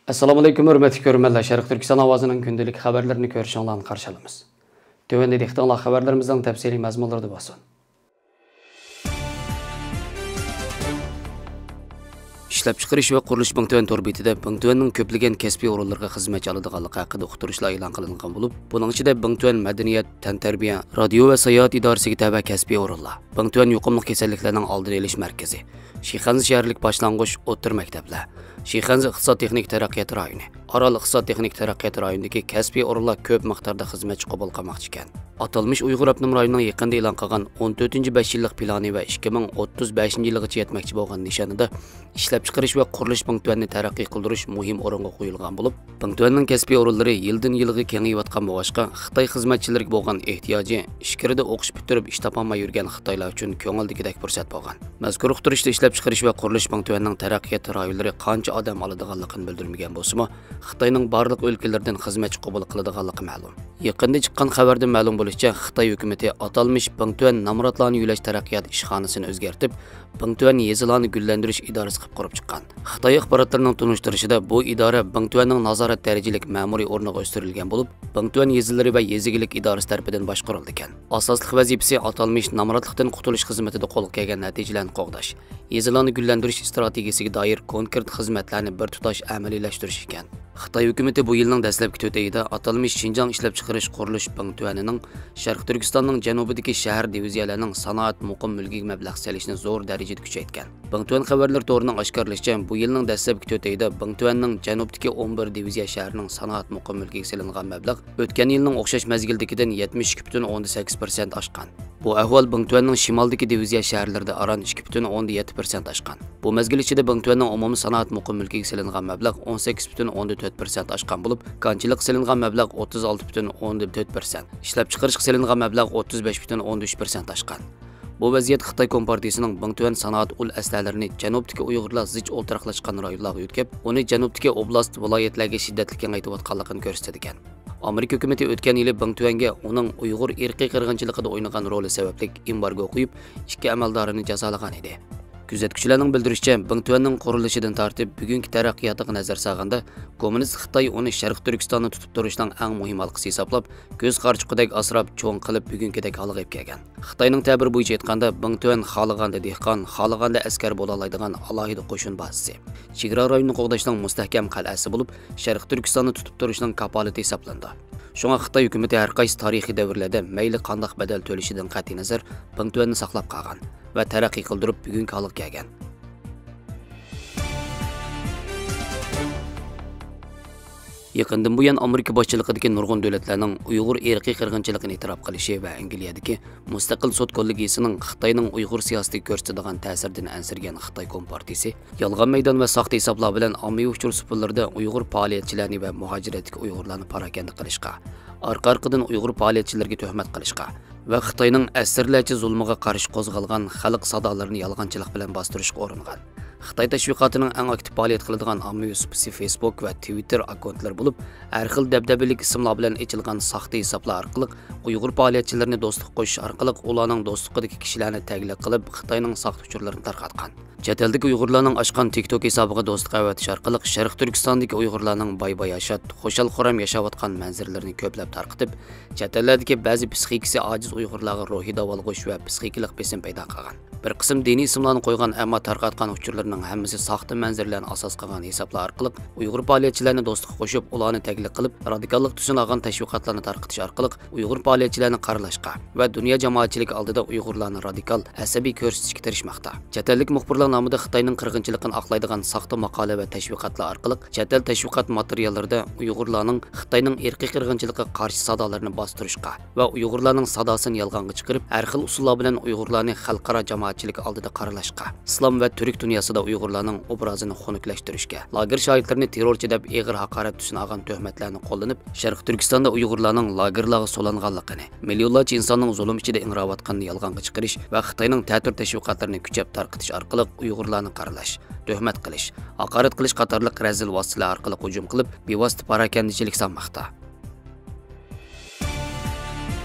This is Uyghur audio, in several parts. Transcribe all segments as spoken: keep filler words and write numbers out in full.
ئەسسالامۇئەلەيكۇم، ھۆرمەتلىك كۆرۈرمەنلەر. شەرقىي تۈركىستان ئاۋازىنىڭ كۈندىلىك خەۋەرلىرىنى كۆرۈشۈڭلارنى قارشى ئالىمىز. تۆۋەندە دىققىتىڭلار خەۋەرلىرىمىزنىڭ تەپسىلىي مەزمۇنلىرىدا بولسۇن. ئىشلەپچىقىرىش ۋە قۇرۇلۇش بىڭتۈەن تور بېتىدە بىڭتۈەننىڭ كۆپلىگەن كەسپىي ئورۇنلىرىغا خىزمەتچى ئالىدىغانلىقى ھەققىدە ئۇقتۇرۇشلار ئېلان قىلىنغان بولۇپ، بۇنىڭ ئىچىدە بىڭتۈەن مەدەنىيەت، تەنتەربىيە، رادىيو ۋە ساياھەت ئىدارىسىگە تەۋە كەسپىي ئورۇنلار، بىڭتۈەن يۇقۇملۇق كېسەللىكلەرنىڭ ئالدىنى ئېلىش مەركىزى، شىخەنزە شەھەرلىك باشلانغۇچ ئوتتۇرا مەكتەپلەر، شىخەنزە ئىقتىساد تېخنىك تەرەققىيات رايونى، ئارال ئىقتىساد تېخنىك تەرەققىيات رايونىدىكى كەسپىي ئورۇنلار كۆپ مىقداردا خىزمەتچى قوبۇل قىلماقچى ئىكەن. ئاتالمىش ئۇيغۇر ئاپتونوم رايونىنىڭ يېقىندا ئېلان قىلغان ئون تۆتىنچى بەش يىللىق پىلانى ۋە ئىككى مىڭ ئوتتۇز بەشىنچى يىلىغىچە يەتمەكچى بولغان نىشانىدا ئىشلەپچىقىرىش ۋە قۇرۇلۇش بىڭتۈەننى تەرەققىي قىلدۇرۇش مۇھىم ئورۇنغا قويۇلغان بولۇپ، بىڭتۈەننىڭ كەسپىي ئورۇنلىرى يىلدىن يىلغا كېڭىيىۋاتقان بولغاچقا، خىتاي خىزمەتچىلىرىگە بولغان ئېھتىياجى ئىچكىرىدە ئوقۇش پۈتتۈرۈپ ئىش تاپالماي يۈرگەن خىتايلار ئۈچۈن كۆڭۈلدىكىدەك پۇرسەت بولغان. مەزكۇر ئۇقتۇرۇشتا ئىشلەپچىقىرىش ۋە قۇرۇلۇش بىڭتۈەننىڭ تەرەققىيات رايونلىرى قانچە ئادەم ئالىدىغانلىقىنى بىلدۈرمىگەن بولسىمۇ، خىتاينىڭ بارلىق ئۆلكىلىرىدىن خىزمەتچى قوبۇل قىلىدىغانلىقى مەلۇم. يېقىندا چىققان خەۋەردىن مەلۇم بولۇشىچە، خىتاي ھۆكۈمىتى ئاتالمىش بىڭتۈەن نامراتلارنى يۆلەش تەرەققىيات ئىشخانىسىنى ئۆزگەرتىپ، بىڭتۈەن يېزىلارنى گۈللەندۈرۈش ئىدارىسى قىلىپ قۇرۇپ چىققان. خىتاي ئاخباراتلىرىنىڭ تونۇشتۇرۇشىدا، بۇ ئىدارە بىڭتۈەننىڭ نازارەت دەرىجىلىك مەمۇرىي ئورنىغا ئۆستۈرۈلگەن بولۇپ، بىڭتۈەن يېزىلىرى ۋە يېزا ئىگىلىك ئىدارىسى تەرىپىدىن باشقۇرۇلىدىكەن. ئاساسلىق ۋەزىپىسى ئاتالمىش نامراتلىقتىن قۇتۇلۇش خىزمىتىدە قولغا كەلگەن نەتىجىلەرنى قوغداش، يېزىلارنى گۈللەندۈرۈش ئىستراتېگىيىسىگە دائىر كونكرېت خىزمەتلەرنى بىر تۇتاش ئەمەلىيلەشتۈرۈش ئىكەن. خىتاي ھۆكۈمىتى بۇ يىلنىڭ دەسلەپكى تۆت ئېيىدا ئاتالمىش شىنجاڭ ئىشلەپچىقىرىش قۇرۇلۇش بىڭتۈەنىنىڭ شەرقىي تۈركىستاننىڭ جەنۇبىدىكى شەھەر دىۋىزىيەلەرنىڭ سانائەت مۇقىم مۈلكىگە مەبلەغ سېلىشنى زور دەرىجىدە كۈچەيتكەن. بىڭتۈەن خەۋەرلىرى تورىنىڭ ئاشكارىلىشىچە، بۇ يىلنىڭ دەسلەپكى تۆت ئېيىدا بىڭتۈەننىڭ جەنۇبتىكى ئون بىر دىۋىزىيە شەھىرىنىڭ سانائەت مۇقىم مۈلكىگە سېلىنغان مەبلەغ ئۆتكەن يىلنىڭ ئوخشاش مەزگىلدىكىدىن يەتمىش ئىككى پۈتۈن ئوندىن سەككىز پىرسەنت ئاشقان. بۇ ئەھۋال بىڭتۈەننىڭ شىمالدىكى دىۋىزىيە شەھەرلىرىدە ئاران ئىككى پۈتۈن ئوندىن يەتتە پىرسەنت ئاشقان. بۇ مەزگىل ئىچىدە بىڭتۈەننىڭ ئومۇمىي سانائەت مۇقىم مۈلكىگە سېلىنغان مەبلەغ ئون سەككىز پۈتۈن ئوندىن تۆت پىرسەنت ئاشقان بولۇپ، كانچىلىققا سېلىنغان مەبلەغ ئوتتۇز ئالتە پۈتۈن ئوندىن تۆت پىرسەنت، ئىشلەپچىقىرىشقا سېلىنغان مەبلەغ ئوتتۇز بەش پۈتۈن ئوندىن ئۈچ پىرسەنت ئاشقان. بۇ ۋەزىيەت خىتاي كومپارتىيىسىنىڭ بىڭتۈەن سانائەت ئۇل ئەسلىھەلىرىنى جەنۇبتىكى ئۇيغۇرلار زىچ ئولتۇراقلاشقان رايونلارغا يۆتكەپ، ئۇنى جەنۇبتىكى ئوبلاست، ۋىلايەتلەرگە شىددەتلىك كېڭەيتىۋاتقانلىقىنى كۆرسىتىدىكەن. ئامېرىكا ھۆكۈمىتى ئۆتكەن يىلى بىڭتۈەنگە ئۇنىڭ ئۇيغۇر ئىرقىي قىرغىنچىلىقىدا ئوينىغان رولى سەۋەبلىك ئېمبارگو قويۇپ، ئىككى ئەمەلدارىنى جازالىغان ئىدى. كۆزەتكۈچىلەرنىڭ بىلدۈرۈشىچە، بىڭتۈەننىڭ قۇرۇلۇشىدىن تارتىپ بۈگۈنكى تەرەققىياتىغا نەزەر سالغاندا، كوممۇنىست خىتاي ئۇنى شەرقىي تۈركىستاننى تۇتۇپ تۇرۇشنىڭ ئەڭ مۇھىم ھالقىسى ھېسابلاپ، كۆز قارىچۇقىدەك ئاسراپ، چوڭ قىلىپ بۈگۈنكىدەك ھالغا ئېلىپ كەلگەن. خىتاينىڭ تەبىرى بويىچە ئېيتقاندا، بىڭتۈەن خالىغاندا دېھقان، خالىغاندا ئەسكەر بولالايدىغان ئالاھىدە قوشۇن بازىسى، چېگرا رايونىنى قوغداشنىڭ مۇستەھكەم قەلئەسى بولۇپ، شەرقىي تۈركىستاننى تۇتۇپ تۇرۇشنىڭ كاپالىتى ھېسابلىنىدۇ. شۇڭا خىتاي ھۆكۈمىتى ھەر قايسى تارىخىي دەۋرلەردە مەيلى قانداق بەدەل تۆلىشىدىن قەتئىينەزەر، بىڭتۈەننى ساقلاپ قالغان ۋە تەرەققىي قىلدۇرۇپ، بۈگۈنكى ھالغا كەلگەن. يېقىندىن بۇيان، ئامېرىكا باشچىلىقىدىكى نۇرغۇن دۆلەتلەرنىڭ ئۇيغۇر ئىرقىي قىرغىنچىلىقىنى ئېتىراپ قىلىشى ۋە ئەنگلىيەدىكى مۇستەقىل سوت كوللېگىيىسىنىڭ خىتاينىڭ ئۇيغۇر سىياسىتىگە كۆرسىتىدىغان تەسىرىدىن ئەنسىرىگەن خىتاي كومپارتىيىسى يالغان مەيدان ۋە ساختا ھېسابلار بىلەن ئاممىۋى ئۇچۇر سۇپىلىرىدا ئۇيغۇر پائالىيەتچىلەرنى ۋە مۇھاجىرەتتىكى ئۇيغۇرلارنى پاراكەندە قىلىشقا، ئارقا-ئارقىدىن ئۇيغۇر پائالىيەتچىلىرىگە تۆھمەت قىلىشقا ۋە خىتاينىڭ ئەسىرلەرچە زۇلمىغا قارشى قوزغالغان خەلق سادالىرىنى يالغانچىلىق بىلەن باستۇرۇشقا ئۇرۇنغان. خىتاي تەشۋىقاتىنىڭ ئەڭ ئاكتىپ پائالىيەت قىلىدىغان ئاممىۋى سۇپىسى فېيسبۇك ۋە تىۋىتتېر ئاككونتلىرى بولۇپ، ھەر خىل دەبدەبىلىك ئىسىملار بىلەن ئېچىلغان ساختا ھېسابلار ئارقىلىق ئۇيغۇر پائالىيەتچىلىرىنى دوستلۇققا قوشۇش ئارقىلىق ئۇلارنىڭ دوستلۇقىدىكى كىشىلەرنى تەگلىك قىلىپ، خىتاينىڭ ساختا ئۇچۇرلىرىنى تارقاتقان. چەت ئەلدىكى ئۇيغۇرلارنىڭ ئاچقان تىكتوك ھېسابىغا دوستلۇق ئەۋەتىش ئارقىلىق شەرقىي تۈركىستاندىكى ئۇيغۇرلارنىڭ باي-باياشات، خۇشال-خۇرام ياشاۋاتقان مەنزىرىلىرىنى كۆپلەپ تارقىتىپ، چەت ئەللەردىكى بەزى پىسخىكىسى ئاجىز ئۇيغۇرلارغا روھىي داۋالغۇش ۋە پىسخىكىلىق بېسىم پەيدا قىلغان. بىر قىسىم دىنىي ئىسىملارنى قويغان، ئەمما تارقاتقان ئۇچۇرلىرىنىڭ ھەممىسى ساختا مەنزىرىلەرنى ئاساس قىلغان ھېسابلار ئارقىلىق ئۇيغۇر پائالىيەتچىلەرنى دوستلۇققا قوشۇپ، ئۇلارنى تەگلىك قىلىپ، رادىكاللىق تۈسىنى ئالغان تەشۋىقاتلارنى تارقىتىش ئارقىلىق ئۇيغۇر پائالىيەتچىلەرنى قارىلاشقا ۋە دۇنيا جامائەتچىلىكى ئالدىدا ئۇيغۇرلارنى رادىكال، ئەسەبىي كۆرسىتىشكە تىرىشماقتا. چەت ئەللىك مۇخبىرلار نامىدا خىتاينىڭ قىرغىنچىلىقىنى ئاقلايدىغان ساختا ماقالە ۋە تەشۋىقاتلار ئارقىلىق چەت ئەل تەشۋىقات ماتېرىياللىرىدا ئۇيغۇرلارنىڭ خىتاينىڭ ئىرقىي قىرغىنچىلىقىغا قارشى سادالىرىنى باستۇرۇشقا ۋە ئۇيغۇرلارنىڭ ساداسىنى يالغانغا چىقىرىپ، ھەر خىل ئۇسۇللار بىلەن ئۇيغۇرلارنى خەلقئارا جامائەتچىلىك ئالدىدا قارىلاشقا، ئىسلام ۋە تۈرك دۇنياسىدا ئۇيغۇرلارنىڭ ئوبرازىنى خۇنۈكلەشتۈرۈشكە، لاگېر شاھىتلىرىنى تېررورچى دەپ ئېغىر ھاقارەت تۈسىنى ئالغان تۆھمەتلەرنى قوللىنىپ، شەرقىي تۈركىستاندا ئۇيغۇرلارنىڭ لاگېرلارغا سولانغانلىقىنى، مىليونلارچە ئىنساننىڭ زۇلۇم ئىچىدە ئىڭراۋاتقىنىنى يالغانغا چىقىرىش ۋە خىتاينىڭ تەتۈر تەشۋىقاتلىرىنى كۈچەپ تارقىتىش ئارقىلىق ئۇيغۇرلارنى قارىلاش، تۆھمەت قىلىش، ھاقارەت قىلىش قاتارلىق رەزىل ۋاسىتىلەر ئارقىلىق ھۇجۇم قىلىپ، بىۋاسىتە پاراكەندىچىلىك سالماقتا.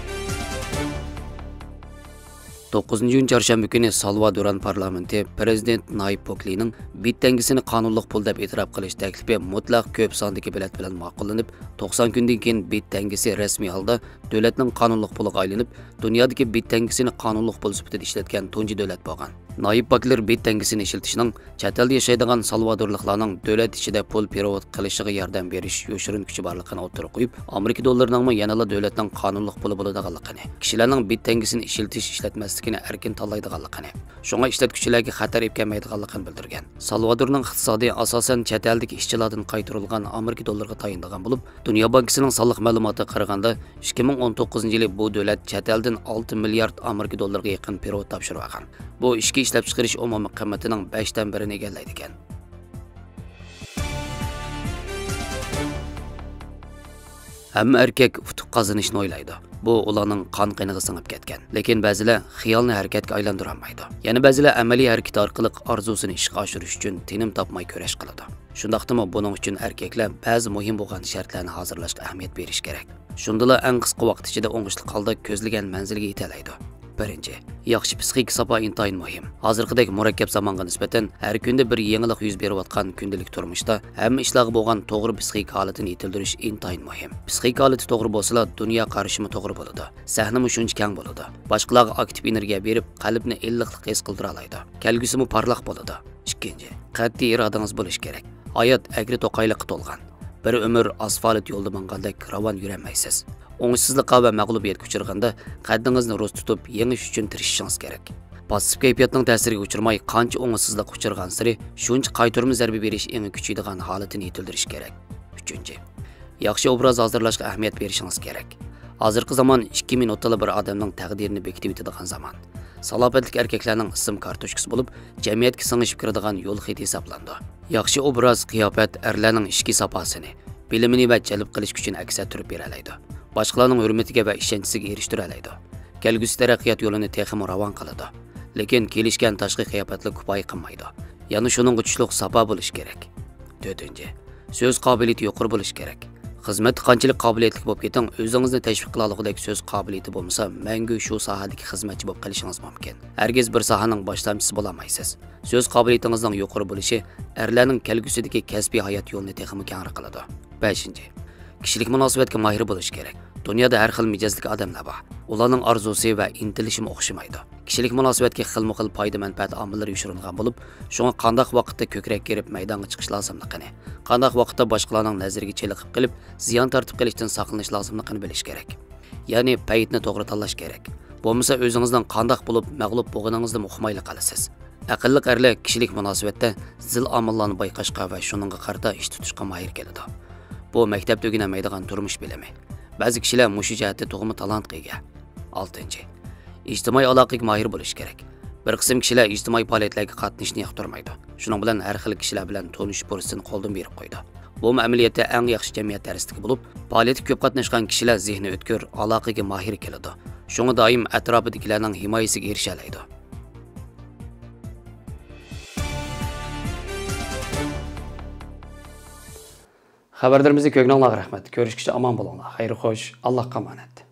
توققۇزىنچى ئىيۇن چارشەنبە كۈنى سالۋادوران پارلامېنتى پىرېزىدېنت نايىب بوكلىنىڭ بىت تەڭگىسىنى قانۇنلۇق پۇل دەپ ئېتىراپ قىلىش تەكلىپى مۇتلەق كۆپ ساندىكى بېلەت بىلەن ماقۇللىنىپ، توقسان كۈندىن كېيىن بىت تەڭگىسى رەسمىي ھالدا دۆلەتنىڭ قانۇنلۇق پۇلىغا ئايلىنىپ، دۇنيادىكى بىت تەڭگىسىنى قانۇنلۇق پۇل سۈپىتىدە ئىشلەتكەن تۇنجى دۆلەت بولغان. نايىب باكلېر بىت تەڭگىسىنى ئىشلىتىشنىڭ چەت ئەلدە ياشايدىغان سالۋادورلۇقلارنىڭ دۆلەت ئىچىدە پۇل پېرېۋوت قىلىشىغا ياردەم بېرىش يوشۇرۇن كۈچى بارلىقىنى ئوتتۇرىغا قويۇپ، ئامېرىكا دوللىرىنىڭمۇ يەنىلا دۆلەتنىڭ قانۇنلۇق پۇلى بولىدىغانلىقىنى، كىشىلەرنىڭ بىت تەڭگىسىنى ئىشلىتىش، ئىشلەتمەسلىكىنى ئەركىن تاللايدىغانلىقىنى، شۇڭا ئىشلەتكۈچىلەرگە خەتەر ئېلىپ كەلمەيدىغانلىقىنى بىلدۈرگەن. سالۋادورنىڭ ئىقتىسادى ئاساسەن چەت ئەلدىكى ئىشچىلاردىن قايتۇرۇلغان ئامېرىكا دوللىرىغا تايىنىدىغان بولۇپ، دۇنيا بانكىسىنىڭ سانلىق مەلۇماتىغا قارىغاندا، ئىككى مىڭ ئون توققۇزىنچى يىلى بۇ دۆلەت چەت ئەلدىن ئالتە مىليارد ئامېرىكا دوللىرىغا يېقىن پېرېۋوت تاپشۇرۇۋالغان. بۇ ئىچكى ئىشلەپچىقىرىش ئومۇمىي قىممىتىنىڭ بەشتىن بىرىنى ئىگىلەيدىكەن. ھەممە ئەركەك ئۇتۇق قازىنىشنى ئويلايدۇ. بۇ ئۇلارنىڭ قان قېنىغا سىڭىپ كەتكەن. لېكىن بەزىلەر خىيالنى ھەرىكەتكە ئايلاندۇرالمايدۇ. يەنە بەزىلەر ئەمەلىي ھەرىكىتى ئارقىلىق ئارزۇسىنى ئىشقا ئاشۇرۇش ئۈچۈن تىنىم تاپماي كۈرەش قىلىدۇ. شۇنداقتىمۇ بۇنىڭ ئۈچۈن ئەركەكلەر بەزى مۇھىم بولغان شەرتلەرنى ھازىرلاشقا ئەھمىيەت بېرىش كېرەك. شۇندىلا ئەڭ قىسقا ۋاقىت ئىچىدە ئوڭۇشلۇق ھالدا كۆزلىگەن مەنزىلگە يېتەلەيدۇ. بىرىنچى، ياخشى پىسخىكا ساپا ئىنتايىن مۇھىم. ھازىرقىدەك مۇرەككەپ زامانغا نىسبەتەن ھەر كۈندە بىر يېڭىلىق يۈز بېرىۋاتقان كۈندىلىك تۇرمۇشتا ھەممە ئىشلارغا بولغان توغرا پىسخىكا ھالىتىنى يېتىلدۈرۈش ئىنتايىن مۇھىم. پىسخىكا ھالىتى توغرا بولسىلا، دۇنيا قارىشىمۇ توغرا بولىدۇ. سەھنىمۇ شۇنچە كەڭ بولىدۇ. باشقىلارغا ئاكتىپ ئېنېرگىيە بېرىپ، قەلبنى ئىللىقلىق ھېس قىلدۇرالايدۇ. كەلگۈسىمۇ پارلاق بولىدۇ. ئىككىنچى، قەتئىي ئىرادىڭىز بولۇشى كېرەك. ھايات ئەگرى-توقايلىققا تولغان. بىر ئۆمۈر ئاسفالت يولدا ماڭغاندەك راۋان يۈرەلمەيسىز. ئوڭۇشسىزلىققا ۋە مەغلۇبىيەتكە ئۇچرىغاندا، قەددىڭىزنى رۇس تۇتۇپ، يېڭىش ئۈچۈن تىرىشىشىڭىز كېرەك. پاسسىپ كەيپىياتنىڭ تەسىرىگە ئۇچرىماي، قانچە ئوڭۇشسىزلىققا ئۇچرىغانسېرى، شۇنچە قايتۇرما زەربە بېرىش ئېڭى كۈچىيىدىغان ھالىتىنى يېتىلدۈرۈش كېرەك. ئۈچىنچى، ياخشى ئوبراز ھازىرلاشقا ئەھمىيەت بېرىشىڭىز كېرەك. ھازىرقى زامان ئىككى مىنۇتتىلا بىر ئادەمنىڭ تەقدىرىنى بېكىتىۋېتىدىغان زامان. سالاپەتلىك ئەركەكلەرنىڭ ئىسىم كارتوچكىسى بولۇپ، جەمئىيەتكە سىڭىشىپ كىرىدىغان يول خېتى ھېسابلىنىدۇ. ياخشى ئوبراز، قىياپەت ئەرلەرنىڭ ئىچكى ساپاسىنى، بىلىمىنى ۋە جەلپ قىلىش كۈچىنى ئەكس ئەتتۈرۈپ بېرەلەيدۇ. باشقىلارنىڭ ھۆرمىتىگە ۋە ئىشەنچىسىگە ئېرىشتۈرەلەيدۇ. كەلگۈسى تەرەققىيات يولىنى تېخىمۇ راۋان قىلىدۇ. لېكىن كېلىشكەن تاشقى قىياپەتلىك كۇپايە قىلمايدۇ. يەنە شۇنىڭغا چۈشلۈك ساپا بولۇش كېرەك. تۆتىنچى، سۆز قابىلىيىتى يۇقىرى بولۇش كېرەك. خىزمەتتە قانچىلىك قابىلىيەتلىك بولۇپ كېتىڭ، ئۆزىڭىزنى تەشۋىق قىلالىغۇدەك سۆز قابىلىيىتى بولمىسا، مەڭگۈ شۇ ساھەدىكى خىزمەتچى بولۇپ قېلىشىڭىز مۇمكىن. ھەرگىز بىر ساھەنىڭ باشلامچىسى بولالمايسىز. سۆز قابىلىيىتىڭىزنىڭ يۇقىرى بولۇشى ئەرلەرنىڭ كەلگۈسىدىكى كەسپىي ھايات يولىنى تېخىمۇ كەڭرى قىلىدۇ. بەشىنچى، كىشىلىك مۇناسىۋەتكە ماھىر بولۇش كېرەك. دۇنيادا ھەر خىل مىجەزلىك ئادەملەر بار. ئۇلارنىڭ ئارزۇسى ۋە ئىنتىلىشىمۇ ئوخشىمايدۇ. كىشىلىك مۇناسىۋەتكە خىلمۇخىل پايدا-مەنپەئەت ئامىللىرى يوشۇرۇنغان بولۇپ، شۇڭا قانداق ۋاقىتتا كۆكرەك كېرىپ مەيدانغا چىقىش لازىملىقىنى، قانداق ۋاقىتتا باشقىلارنىڭ نەزىرىگە چېلىقىپ قېلىپ، زىيان تارتىپ قېلىشتىن ساقلىنىش لازىملىقىنى بىلىش كېرەك. يەنى پەيتنى توغرا تاللاش كېرەك. بولمىسا ئۆزىڭىزنىڭ قانداق بولۇپ مەغلۇپ بولغىنىڭىزنىمۇ ئۇقمايلا قالىسىز. ئەقىللىق ئەرلەر كىشىلىك مۇناسىۋەتتە زىل ئامىللارنى بايقاشقا ۋە شۇنىڭغا قارىتا ئىش تۇتۇشقا ماھىر كېلىدۇ. بۇ مەكتەپتە ئۆگىنەلمەيدىغان تۇرمۇش بىلىمى. بەزى كىشىلەر مۇشۇ جەھەتتە تۇغما تالانتقا ئىگە. ئالتىنچى، ئىجتىمائىي ئالاقىگە ماھىر بولۇش كېرەك. بىر قىسىم كىشىلەر ئىجتىمائىي پائالىيەتلەرگە قاتنىشىشنى ياقتۇرمايدۇ. شۇنىڭ بىلەن ھەر خىل كىشىلەر بىلەن تونۇشۇش پۇرسىتىنى قولدىن بېرىپ قويىدۇ. بۇمۇ ئەمەلىيەتتە ئەڭ ياخشى جەمئىيەت دەرسلىكى بولۇپ، پائالىيەتكە كۆپ قاتناشقان كىشىلەر زېھنى ئۆتكۈر، ئالاقىگە ماھىر كېلىدۇ. شۇڭا دائىم ئەتراپىدىكىلەرنىڭ ھىمايىسىگە ئېرىشەلەيدۇ. خەۋەرلىرىمىزنى كۆرگىنىڭلارغا رەھمەت. كۆرۈشكىچە ئامان بولۇڭلار. خەير خوش، ئاللاھقا ئامانەت.